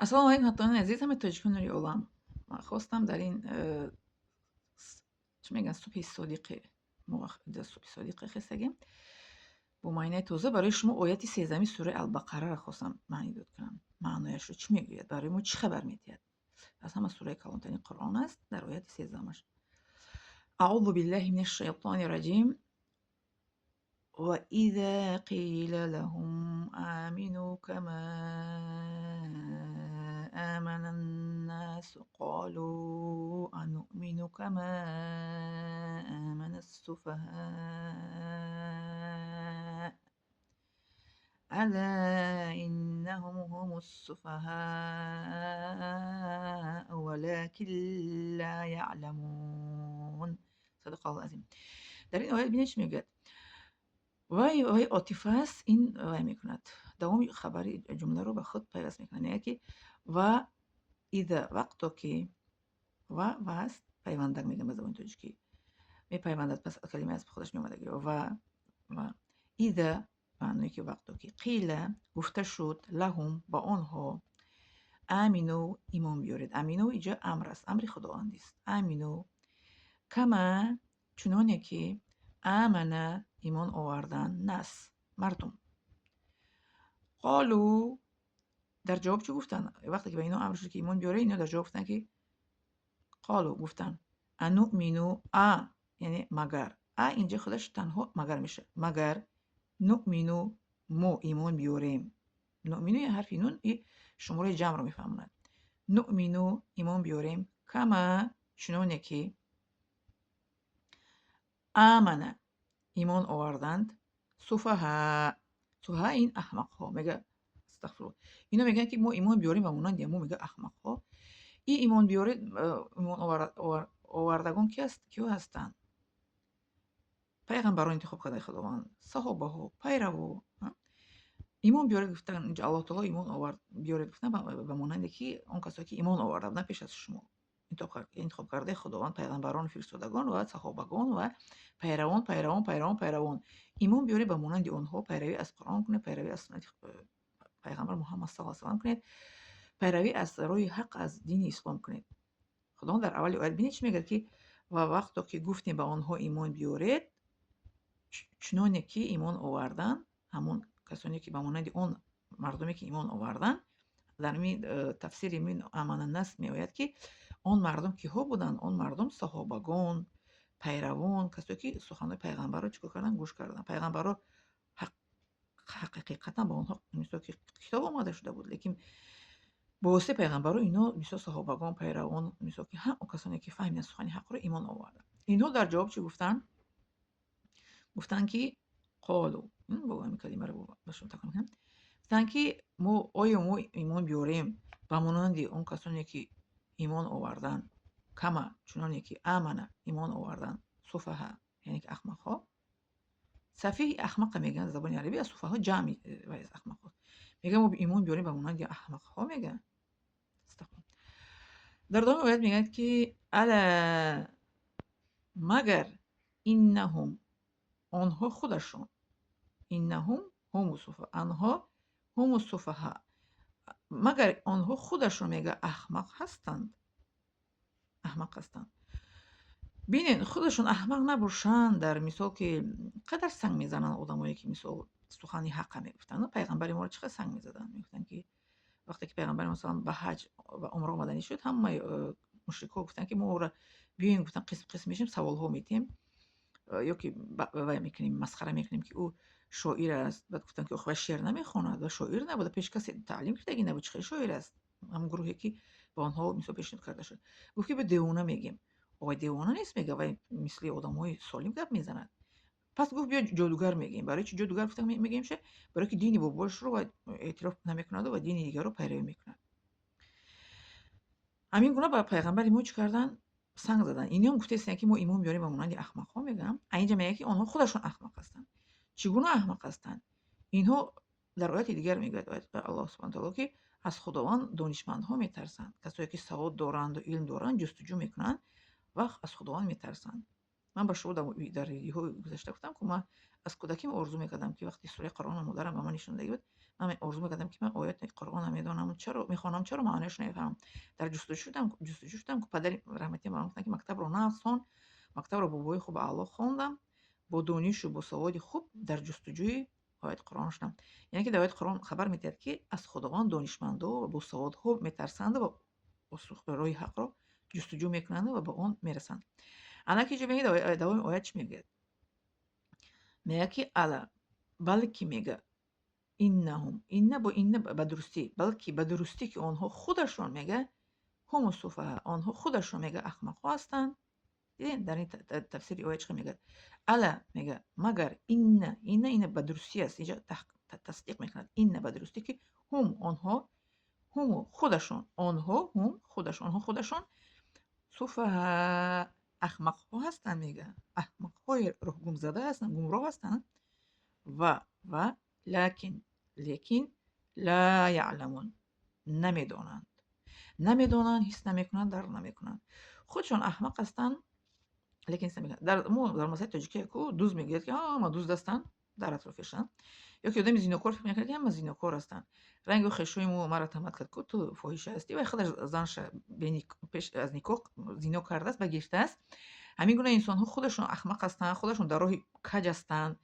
Ассалому алайкум, ҳамватанони азиз, ҳамаи тоҷикони нури олам. Ман хостам дар ин чӣ мегӯянд, субҳи содиқе, мо субҳи содиқе хестагем, бо маънаи тоза барои шумо ояти 13-уми сураи Албақараро хостам маънӣ дод кунам. Маънояшро чӣ мегӯяд, барои мо чӣ хабар медиҳад? Аз ҳама сураи калонтарини Қуръон аст, дар ояти 13-умаш. Аъузу биллаҳи минаш шайтони раҷим. وإذا قيل لهم آمنوا كما آمن الناس قالوا أنؤمن كما آمن السفهاء ألا إنهم هم السفهاء ولكن لا يعلمون. صدق الله العظيم. Дар ин оят бинед, чӣ мегӯяд. Вай отифа аст, ин вай мекунад, давоми хабари ҷумларо ба худ пайваст мекунад. Мегӯяд, ки ва иза, вақто ки, ва аст, пайвандак мегӯям ба забони тоҷикӣ, мепайвандад, пас калима аз худаш меомадагӣ. Ва иза маъное ки вақто ки, қила гуфта шуд, лаҳум ба онҳо, амину имон биёред. Амину иҷа амр аст, амри худовандист. Амину кама чуноне ки, амана имон овардан, нас мардум, қолу дар ҷавоб чӣ гуфтанд? Вақте ки ба ино амр шуд, ки имон биёред, ино дар ҷавоб гуфтанд, ки қолу гуфтанд, анумину а, яъне магар, а инҷа худаш танҳо магар мешавад, магар нуъмину мо имон биёрем. Нуъмину ҳарфи нун и шумораи ҷамъро мефаҳмонад. Нуъмину имон биёрем, кама чуноне ки, амана имон оварданд, суфаҳа. Суфаҳа ин аҳмақҳо мега. Астағфируллоҳ. Ино мегӯянд, ки мо имон биёрем ба монанди мо, мега, аҳмақҳо. И имон биёред, имон овардагон ки аст, киҳо ҳастанд? Пайғамбарон, интихоб кардаи Худованд, саҳобаҳо, пайраво. Имон биёред гуфтан инҷо Аллоҳ таоло, имон биёред гуфтан ба монанде ки он касое ки имон оварда буданд пеш аз шумо, интихоб кардаи Худованд, пайғамбарон, фиристодагон ва саҳобагон ва пайравон, пайравон, пайравон, пайравон. Имон биёред ба монанди онҳо, пайравӣ аз Қуръон кунед, пайравӣ аз суннати пайғамбар Муҳаммад саллаллоҳу алайҳи васаллам кунед, пайравӣ аз роҳи ҳақ, аз дини ислом кунед. Худованд дар аввали оят, бинед, чӣ мегӯяд, ки ва вақто ки гуфтем ба онҳо, имон биёред чуноне ки имон оварданд ҳамон касоне ки ба монанди он мардуме ки имон оварданд. Дар тафсири мин амананнас меояд, ки он мардум киҳо буданд? Он мардум саҳобагон, пайравон, касое ки суханҳои пайғамбарро чӣ кор карданд? Гӯш карданд. Пайғамбарро ҳақиқатан ба онҳо, мисол ки, китоб омада шуда буд, лекин бо воситаи пайғамбаро ино, мисол, саҳобагон, пайравон, мисол ки, ҳам он касоне ки фаҳмиданд сухани ҳақро, имон оварданд. Инҳо дар ҷавоб чӣ гуфтанд? Гуфтанд, ки қолу, бо ҳамин калимаро ба шумо такрор мекунам, гуфтанд, ки мо оё мо имон биёрем ба монанди он касоне ки имон оварданд, кама чуноне ки, амана имон оварданд, суфаҳа, яъне ки аҳмақҳо. Сафиҳ аҳмақа мегӯянд забони арабӣ, аз суфаҳо ҷамъи аҳмақҳо. Мегӯянд, мо имон биёрем ба монанди аҳмақҳо, мегӯянд. Дар давоми оят мегӯяд, ки ала магар, иннаҳум онҳо худашон, иннаҳум ҳуму суфа, анҳо ҳуму суфаҳа, магар онҳо худашон, мега, аҳмақ ҳастанд, аҳмақ ҳастанд. Бинед, худашон аҳмақ набошанд, дар мисол ки қадар санг мезананд одамое ки, мисол, сухани ҳаққа мегуфтанд. Пайғамбари моро чӣ қадр санг мезаданд? Мегуфтанд, ки вақте ки пайғамбари мо салам ба ҳаҷ ва умра омаданӣ шуд, ҳамаи мушрикҳо гуфтанд, ки мо ӯро биёем, гуфтанд, қисм қисм мешем, саволҳо медиҳем ё ки вай мекунем, масхара мекунем, ки ӯ шоир аст. Баъд гуфтанд, ки ох, вай шеър намехонад ва шоир набуда, пеш касе таълим гирифтагӣ набуд, чӣ хел шоир аст? Ҳамон гурӯҳе ки ба онҳо, мисол, пешниҳод карда шуд, гуфт, ки ба девона мегем. Вай девона нест, мега, вай мисли одамҳои солим гап мезанад. Пас гуфт, биё ҷодугар мегем. Барои чӣ ҷодугар гуфта мегем ше? Барои ки дини бобоашро вай эътироф намекунаду ва дини дигарро пайравӣ мекунад. Ҳамин гуна ба пайғамбари мо чӣ карданд? Санг заданд. Иниём гуфтаистанд, ки мо имон биёрем ба монанди аҳмақҳо, мегӯям. А инҷа мегӯяд, ки онҳо худашон аҳмақ ҳастанд. Чӣ гуна аҳмақ ҳастанд инҳо? Дар ояти дигар мегӯяд Аллоҳ субҳана таоло, ки аз Худованд донишмандҳо метарсанд, касое ки савод доранду илм доранд, ҷустуҷӯ мекунанд ва аз Худованд метарсанд. Ман ба шумо дар видеоҳои гузашта гуфтам, ки ман аз кӯдаким орзу мекардам, ки вақте сураи Қуръонро модарам ба ман нишондагӣ буд, Ман орзу мекардам, ки ман ояти Қуръонро медонам, чаро мехонам, чаро маънояшро намефаҳмам? Дар ҷустуҷӯ шудам, падари раҳматиам ба ман гуфтанд, ки мактабро нахон. Мактабро бо баҳои хуб, аъло хондам, бо донишу бо саводи хуб дар ҷустуҷӯи ояти Қуръон шудам. Яъне ки дар ояти Қуръон хабар медиҳад, ки аз Худованд донишмандо ва босаводҳо метарсанду ва роҳи ҳақро ҷустуҷӯ мекунанду ва ба он мерасанд. Ана ки ҷо мегӯяд, давоми оят чӣ мегӯяд? Мегӯяд, ки ألا, балки, мега, إنهم, إن бо إن ба дурустӣ, балки ба дурустӣ, ки онҳо худашон, мега, هم السفهاء, онҳо худашон, мега, аҳмақҳо ҳастанд. Дидем, дар ин тафсири оят чӣ мегӯяд? ألا, мега, магар, إن, إن, إن ба дурустӣ аст, инҷа тасдиқ мекунад. إن ба дурустӣ, ки هم онҳо, هم худашон, онҳо, هم худашон, онҳо худашон, سفهاء аҳмақҳо ҳастанд, мега, аҳмақҳои роҳгумзада ҳастанд, гумроҳ ҳастанд ва لكن, лекин, لا يعلمون намедонанд, намедонанд, ҳис намекунанд, дарк намекунанд. Худшон аҳмақ ҳастанд, лекин ҳис намекунанд. Дар мо дар масъалаи тоҷикия ку дузд мегӯяд, ки ҳама дузд ҳастанд дар атрофишанд, ё ки одами зинокор фикр мекунад, ки ҳама зинокор ҳастанд. Ранги хешои мо маро таҳмат кард, ку ту фоҳиша ҳастӣ, вай худаш занша пеш аз никоҳ зино кардааст ва гирифтааст. Ҳамин гуна инсонҳо худашон аҳмақ ҳастанд, худашон дар роҳи каҷ ҳастанд,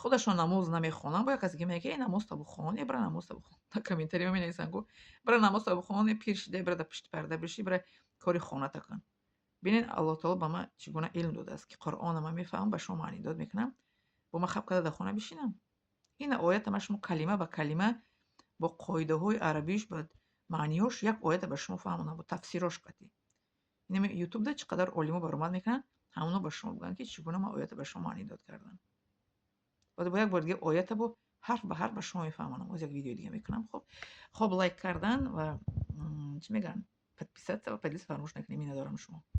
худашон намоз намехонанд. Бо як касе ки мегӯяд, ки э, намозта бихон, э, бира намозта бихон. Дар комментарийҳо менависанд, ку бира намозта бихон, э, пир шида, бира дар пишти парда биши, бира кори хоната кун. Бинед, Аллоҳ таоло ба ман чӣ гуна илм додааст, ки Қуръонро ман мефаҳмам, ба шумо маънидод мекунам. Бо ман хаб карда дар хона бишинам? Ина оята ман шумо калима ба калима бо қоидаҳои арабиш, ба маъниҳош як оята ба шумо фаҳмонам, бо тафсирош қатъӣ. Инами Ютубда чӣ қадар олимо баромад мекунанд, ҳамоно ба шумо бигӯянд, ки чӣ гуна ман оята ба шумо маънидод кардам. Бо як бори дига оята бо ҳарф ба ҳарф ба шумо мефаҳмонам. Оз як видеои дига мекунам. Хоб, лайк кардан ва, чӣ мегӯянд, подписаться ва поделиться фаромӯш накунед. Миннатдорам шумо.